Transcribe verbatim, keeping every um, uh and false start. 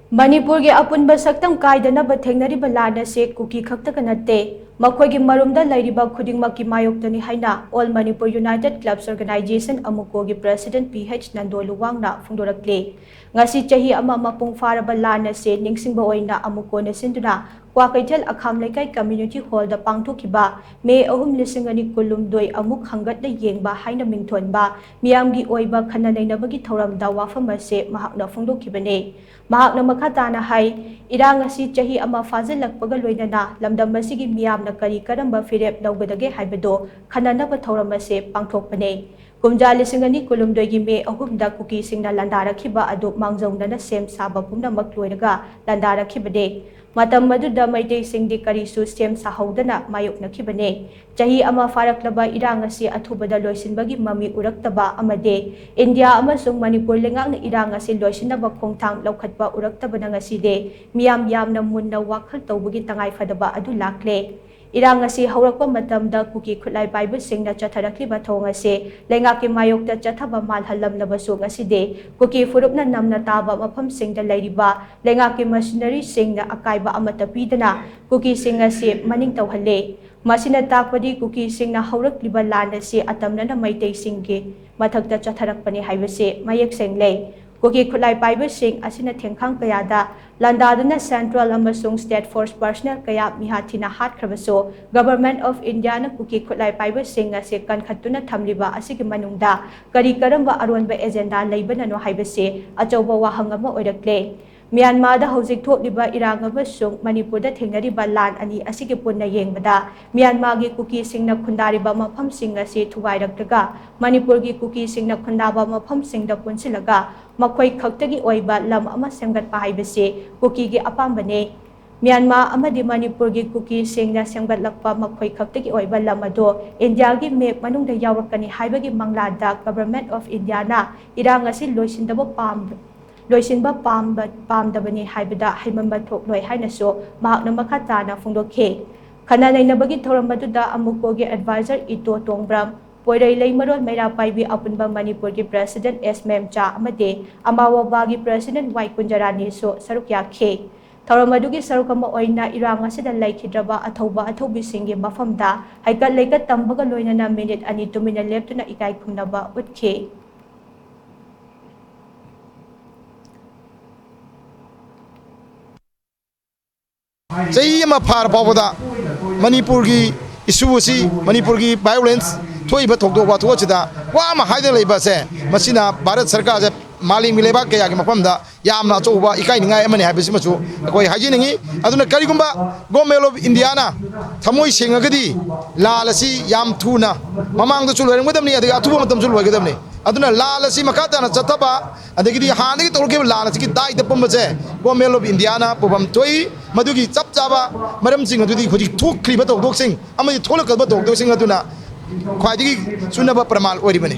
ꯃꯅꯤꯄꯨꯔꯒꯤ ꯑꯄꯨꯟꯕ ꯁꯛꯇꯝ ꯀꯥꯏꯗꯅꯕ ꯊꯦꯡꯅꯔꯤꯕ ꯂꯥꯟ ꯑꯁꯤ ꯀꯨꯀꯤ ꯈꯛꯇꯒ ꯅꯠꯇꯦ, ꯃꯈꯣꯏꯒꯤ ꯃꯔꯨꯝꯗ ꯂꯩꯔꯤꯕ ꯈꯨꯗꯤꯡꯃꯛꯀꯤ ꯃꯥꯌꯣꯛꯇꯅꯤ ꯍꯥꯏꯅ All Manipur United Clubs Organization, ꯑꯃꯨꯀꯣꯒꯤ President P H Nando ꯂꯨꯋꯥꯡꯅ ꯐꯣꯡꯗꯣꯔꯛꯂꯤ꯫ ꯉꯁꯤ ꯆꯍꯤ ꯑꯃ ꯃꯄꯨꯡ ꯐꯥꯔꯕ ꯂꯥꯟ ꯑꯁꯤ ꯅꯤꯡꯁꯤꯡꯕ ꯑꯣꯏꯅ ꯑꯃꯨꯀꯣꯅ ꯁꯤꯟꯗꯨꯅ ꯀ꯭ꯋꯥꯀꯩꯊꯦꯜ ꯑꯈꯥꯝ ꯂꯩꯀꯥꯏ Community Hallꯗ ꯄꯥꯡꯊꯣꯛꯈꯤꯕ ꯃꯦ ꯑꯍꯨꯝ, ꯂꯤꯁꯤꯡ ꯑꯅꯤ ꯀꯨꯟꯍꯨꯝꯗꯣꯏ ꯑꯃꯨꯛ ꯍꯪꯒꯠꯅ ꯌꯦꯡꯕ ꯍꯥꯏꯅ ꯃꯤꯡꯊꯣꯟꯕ ꯃꯤꯌꯥꯝꯒꯤ ꯑꯣꯏꯕ ꯈꯟꯅ ꯅꯩꯅꯕꯒꯤ ꯊꯧꯔꯝꯗ ꯋꯥꯐꯝ ꯑꯁꯤ ꯃꯍꯥꯛꯅ ꯐꯣꯡꯗꯣꯛꯈꯤꯕꯅꯤ꯫ ꯃꯍꯥꯛꯅ ꯃꯈꯥ ꯇꯥꯅ ꯍꯥꯏ, ꯏꯔꯥꯡ ꯑꯁꯤ ꯆꯍꯤ ꯑꯃ ꯐꯥꯖꯤꯜꯂꯛꯄꯒ ꯂꯣꯏꯅꯅ ꯂꯝꯗꯝ ꯑꯁꯤꯒꯤ ꯃꯤꯌꯥꯝꯅ ꯀꯔꯤ ꯀꯔꯝꯕ ꯐꯤꯔꯦꯞ ꯂꯧꯒꯗꯒꯦ ꯍꯥꯏꯕꯗꯨ ꯈꯟꯅꯅꯕ ꯊꯧꯔꯝ ꯑꯁꯤ ꯄꯥꯡꯊꯣꯛꯄꯅꯤ꯫ ꯀꯨꯝꯖꯥ ꯂꯤꯁꯤꯡ ꯑꯅꯤ ꯀꯨꯟꯍꯨꯝꯗꯣꯏꯒꯤ ꯃꯦ ꯑꯍꯨꯝꯗ ꯀꯨꯀꯤꯁꯤꯡꯅ ꯂꯥꯟꯗꯥꯔꯛꯈꯤꯕ ꯑꯗꯨ ꯃꯥꯡꯖꯧꯅꯅ ꯁꯦꯝ ꯁꯥꯕ ꯄꯨꯝꯅꯃꯛ ꯂꯣꯏꯔꯒ ꯂꯥꯟꯗꯥꯔꯛꯈꯤꯕꯅꯤ꯫ ꯃꯇꯝ ꯑꯗꯨꯗ ꯃꯩꯇꯩꯁꯤꯡꯗꯤ ꯀꯔꯤꯁꯨ ꯁꯦꯝ ꯁꯥꯍꯧꯗꯅ ꯃꯥꯌꯣꯛꯅꯈꯤꯕꯅꯤ꯫ ꯆꯍꯤ ꯑꯃ ꯐꯥꯔꯛꯂꯕ ꯏꯔꯥꯡ ꯑꯁꯤ ꯑꯊꯨꯕꯗ ꯂꯣꯏꯁꯤꯟꯕꯒꯤ ꯃꯃꯤ ꯎꯔꯛꯇꯕ ꯑꯃꯗꯤ ꯏꯟꯗꯤꯌꯥ ꯑꯃꯁꯨꯡ ꯃꯅꯤꯄꯨꯔ ꯂꯩꯉꯥꯛꯅ ꯏꯔꯥꯡ ꯑꯁꯤ ꯂꯣꯏꯁꯤꯟꯅꯕ ꯈꯣꯡꯊꯥꯡ ꯂꯧꯈꯠꯄ ꯎꯔꯛꯇꯕꯅ ꯉꯁꯤꯗꯤ ꯃꯤꯌꯥꯝ ꯌꯥꯝꯅ ꯃꯨꯟꯅ ꯋꯥꯈꯜ ꯇꯧꯕꯒꯤ ꯇꯉꯥꯏꯐꯗꯕ ꯑꯗꯨ ꯂꯥꯛꯂꯦ꯫ ꯏꯔꯥꯡ ꯑꯁꯤ ꯍꯧꯔꯛꯄ ꯃꯇꯝꯗ ꯀꯨꯀꯤ ꯈꯨꯠꯂꯥꯏ ꯄꯥꯏꯕꯁꯤꯡꯅ ꯆꯠꯊꯔꯛꯂꯤꯕ ꯊꯧꯑꯣꯡ ꯑꯁꯤ ꯂꯩꯉꯥꯛꯀꯤ ꯃꯥꯌꯣꯛꯇ ꯆꯠꯊꯕ ꯃꯥꯜꯍꯜꯂꯝꯂꯕꯁꯨ, ꯉꯁꯤꯗꯤ ꯀꯨꯀꯤ ꯐꯨꯔꯨꯞꯅ ꯅꯝꯅ ꯇꯥꯕ ꯃꯐꯝꯁꯤꯡꯗ ꯂꯩꯔꯤꯕ ꯂꯩꯉꯥꯛꯀꯤ ꯃꯁꯤꯅꯔꯤꯁꯤꯡꯅ ꯑꯀꯥꯏꯕ ꯑꯃꯠꯇ ꯄꯤꯗꯅ ꯀꯨꯀꯤꯁꯤꯡ ꯑꯁꯤ ꯃꯅꯤꯡ ꯇꯧꯍꯜꯂꯦ꯫ ꯃꯁꯤꯅ ꯇꯥꯛꯄꯗꯤ ꯀꯨꯀꯤꯁꯤꯡꯅ ꯍꯧꯔꯛꯂꯤꯕ ꯂꯥꯟ ꯑꯁꯤ ꯑꯇꯝꯅꯅ ꯃꯩꯇꯩꯁꯤꯡꯒꯤ ꯃꯊꯛꯇ ꯆꯠꯊꯔꯛꯄꯅꯤ ꯍꯥꯏꯕꯁꯤ ꯃꯌꯦꯛ ꯁꯦꯡꯂꯦ꯫ ꯀꯨꯀꯤ ꯈꯨꯠꯂꯥꯏ ꯄꯥꯏꯕꯁꯤꯡ ꯑꯁꯤꯅ ꯊꯦꯡꯈꯥꯡ ꯀꯌꯥꯗ ꯂꯥꯟꯗꯥꯗꯨꯅ central ꯑꯃꯁꯨꯡ state force personnel ꯀꯌꯥ ꯃꯤꯍꯥꯠ ꯊꯤꯅ ꯍꯥꯠꯈ꯭ꯔꯕꯁꯨ, Government of Indiaꯅ ꯀꯨꯀꯤ ꯈꯨꯠꯂꯥꯏ ꯄꯥꯏꯕꯁꯤꯡ ꯑꯁꯤ ꯀꯟꯈꯠꯇꯨꯅ ꯊꯝꯂꯤꯕ ꯑꯁꯤꯒꯤ ꯃꯅꯨꯡꯗ ꯀꯔꯤ ꯀꯔꯝꯕ ꯑꯔꯣꯟꯕ agenda ꯂꯩꯕꯅꯅꯣ ꯍꯥꯏꯕꯁꯤ ꯑꯆꯧꯕ ꯋꯥꯍꯪ ꯑꯃ ꯑꯣꯏꯔꯛꯂꯦ꯫ ꯃ꯭ꯌꯥꯟꯃꯥꯔꯗ ꯍꯧꯖꯤꯛ ꯊꯣꯛꯂꯤꯕ ꯏꯔꯥꯡ ꯑꯃꯁꯨꯡ ꯃꯅꯤꯄꯨꯔꯗ ꯊꯦꯡꯅꯔꯤꯕ ꯂꯥꯟ ꯑꯅꯤ ꯑꯁꯤꯒꯤ ꯄꯨꯟꯅ ꯌꯦꯡꯕꯗ, ꯃ꯭ꯌꯥꯟꯃꯥꯔꯒꯤ ꯀꯨꯀꯤꯁꯤꯡꯅ ꯈꯨꯟꯗꯥꯔꯤꯕ ꯃꯐꯝꯁꯤꯡ ꯑꯁꯤ ꯊꯨꯒꯥꯏꯔꯛꯂꯒ, ꯃꯅꯤꯄꯨꯔꯒꯤ ꯀꯨꯀꯤꯁꯤꯡꯅ ꯈꯨꯟꯗꯥꯕ ꯃꯐꯝꯁꯤꯡꯗ ꯄꯨꯟꯁꯤꯜꯂꯒ, ꯃꯈꯣꯏ ꯈꯛꯇꯒꯤ ꯑꯣꯏꯕ ꯂꯝ ꯑꯃ ꯁꯦꯝꯒꯠꯄ ꯍꯥꯏꯕꯁꯤ ꯀꯨꯀꯤꯒꯤ ꯑꯄꯥꯝꯕꯅꯤ꯫ ꯃ꯭ꯌꯥꯟꯃꯥꯔ ꯑꯃꯗꯤ ꯃꯅꯤꯄꯨꯔꯒꯤ ꯀꯨꯀꯤꯁꯤꯡꯅ ꯁꯦꯝꯒꯠꯂꯛꯄ ꯃꯈꯣꯏ ꯈꯛꯇꯒꯤ ꯑꯣꯏꯕ ꯂꯝ ꯑꯗꯨ ꯏꯟꯗꯤꯌꯥꯒꯤ map ꯃꯅꯨꯡꯗ ꯌꯥꯎꯔꯛꯀꯅꯤ ꯍꯥꯏꯕꯒꯤ ꯃꯪꯂꯥꯟꯗ Government of Indiaꯅ ꯏꯔꯥꯡ ꯑꯁꯤ ꯂꯣꯏꯁꯤꯟꯗꯕ ꯄꯥꯝ-, ꯂꯣꯏꯁꯤꯟꯕ ꯄꯥꯝꯕ-, ꯄꯥꯝꯗꯕꯅꯤ ꯍꯥꯏꯕꯗ ꯍꯩꯃꯟꯕ ꯊꯣꯛꯂꯣꯏ ꯍꯥꯏꯅꯁꯨ ꯃꯍꯥꯛꯅ ꯃꯈꯥ ꯇꯥꯅ ꯐꯣꯡꯗꯣꯛꯈꯤ꯫ ꯈꯟꯅ ꯅꯩꯅꯕꯒꯤ ꯊꯧꯔꯝ ꯑꯗꯨꯗ ꯑꯃꯨꯀꯣꯒꯤ advisor ꯏꯇꯣ ꯇꯣꯡꯕ꯭ꯔꯝ, ꯄꯣꯏꯔꯩ ꯂꯩꯃꯔꯣꯟ ꯃꯩꯔꯥ ꯄꯥꯏꯕꯤ ꯑꯄꯨꯟꯕ ꯃꯅꯤꯄꯨꯔꯒꯤ ꯄ꯭ꯔꯦꯁꯤꯗꯦꯟꯠ ꯑꯦꯁ ꯃꯦꯝꯆꯥ ꯑꯃꯗꯤ ꯑꯃꯥꯋꯥꯕꯥꯒꯤ ꯄ꯭ꯔꯦꯁꯤꯗꯦꯟꯠ ꯋꯥꯏ ꯀꯨꯟꯖꯔꯥꯅꯤꯁꯨ ꯁꯔꯨꯛ ꯌꯥꯈꯤ꯫ ꯊꯧꯔꯝ ꯑꯗꯨꯒꯤ ꯁꯔꯨꯛ ꯑꯃ ꯑꯣꯏꯅ ꯏꯔꯥꯡ ꯑꯁꯤꯗ ꯂꯩꯈꯤꯗ꯭ꯔꯕ ꯑꯊꯧꯕ ꯑꯊꯧꯕꯤꯁꯤꯡꯒꯤ ꯃꯐꯝꯗ ꯍꯩꯀꯠ ꯂꯩꯀꯠ ꯇꯝꯕꯒ ꯂꯣꯏꯅꯅ ꯃꯤꯅꯤꯠ ꯑꯅꯤ ꯇꯨꯃꯤꯟꯅ ꯂꯦꯞꯇꯨꯅ ꯏꯀꯥꯏ ꯈꯨꯝꯅꯕ ꯎꯠꯈꯤ꯫ ꯆꯍꯤ ꯑꯃ ꯐꯥꯔ ꯐꯥꯎꯕꯗ ꯃꯅꯤꯄꯨꯔꯒꯤ ꯏꯁꯨ ꯑꯁꯤ, ꯃꯅꯤꯄꯨꯔꯒꯤ ꯚꯥꯏꯑꯣꯂꯦꯟꯁ ꯊꯣꯛꯏꯕ ꯊꯧꯗꯣꯛ ꯋꯥꯊꯣꯛ ꯑꯁꯤꯗ ꯋꯥ ꯑꯃ ꯍꯥꯏꯗꯅ ꯂꯩꯕ ꯑꯁꯦ, ꯃꯁꯤꯅ ꯚꯥꯔꯠ ꯁꯔꯀꯥꯔꯁꯦ ꯃꯥꯂꯦꯝꯒꯤ ꯂꯩꯕꯥꯛ ꯀꯌꯥꯒꯤ ꯃꯐꯝꯗ ꯌꯥꯝꯅ ꯑꯆꯧꯕ ꯏꯀꯥꯏꯅꯤꯡꯉꯥꯏ ꯑꯃꯅꯤ ꯍꯥꯏꯕꯁꯤꯃꯁꯨ ꯑꯩꯈꯣꯏ ꯍꯥꯏꯖꯅꯤꯡꯉꯤ꯫ ꯑꯗꯨꯅ ꯀꯔꯤꯒꯨꯝꯕ Government of Indiaꯅ ꯊꯃꯣꯏ ꯁꯦꯡꯉꯒꯗꯤ ꯂꯥꯜ ꯑꯁꯤ ꯌꯥꯝ ꯊꯨꯅ, ꯃꯃꯥꯡꯗꯁꯨ ꯂꯣꯏꯔꯝꯒꯗꯕꯅꯤ, ꯑꯗꯒꯤ ꯑꯊꯨꯕ ꯃꯇꯝꯁꯨ ꯂꯣꯏꯒꯗꯕꯅꯤ꯫ ꯑꯗꯨꯅ ꯂꯥꯜ ꯑꯁꯤ ꯃꯈꯥ ꯇꯥꯅ ꯆꯠꯊꯕ, ꯑꯗꯒꯤꯗꯤ ꯍꯥꯟꯅꯗꯒꯤ ꯇꯧꯔꯛꯈꯤꯕ ꯂꯥꯟ ꯑꯁꯤꯒꯤ ꯗꯥꯏꯗ ꯄꯨꯝꯕꯁꯦ Government of Indiaꯅ ꯄꯨꯐꯝ ꯊꯣꯛꯏ꯫ ꯃꯗꯨꯒꯤ ꯆꯞ ꯆꯥꯕ ꯃꯔꯝꯁꯤꯡ ꯑꯗꯨꯗꯤ ꯍꯧꯖꯤꯛ ꯊꯣꯛꯈ꯭ꯔꯤꯕ ꯊꯧꯗꯣꯛꯁꯤꯡ ꯑꯃꯗꯤ ꯊꯣꯛꯂꯛꯀꯗꯕ ꯊꯧꯗꯣꯛꯁꯤꯡ ꯑꯗꯨꯅ ꯈ꯭ꯋꯥꯏꯗꯒꯤ ꯆꯨꯅꯕ ꯄ꯭ꯔꯃꯥꯟ ꯑꯣꯏꯔꯤꯕꯅꯤ꯫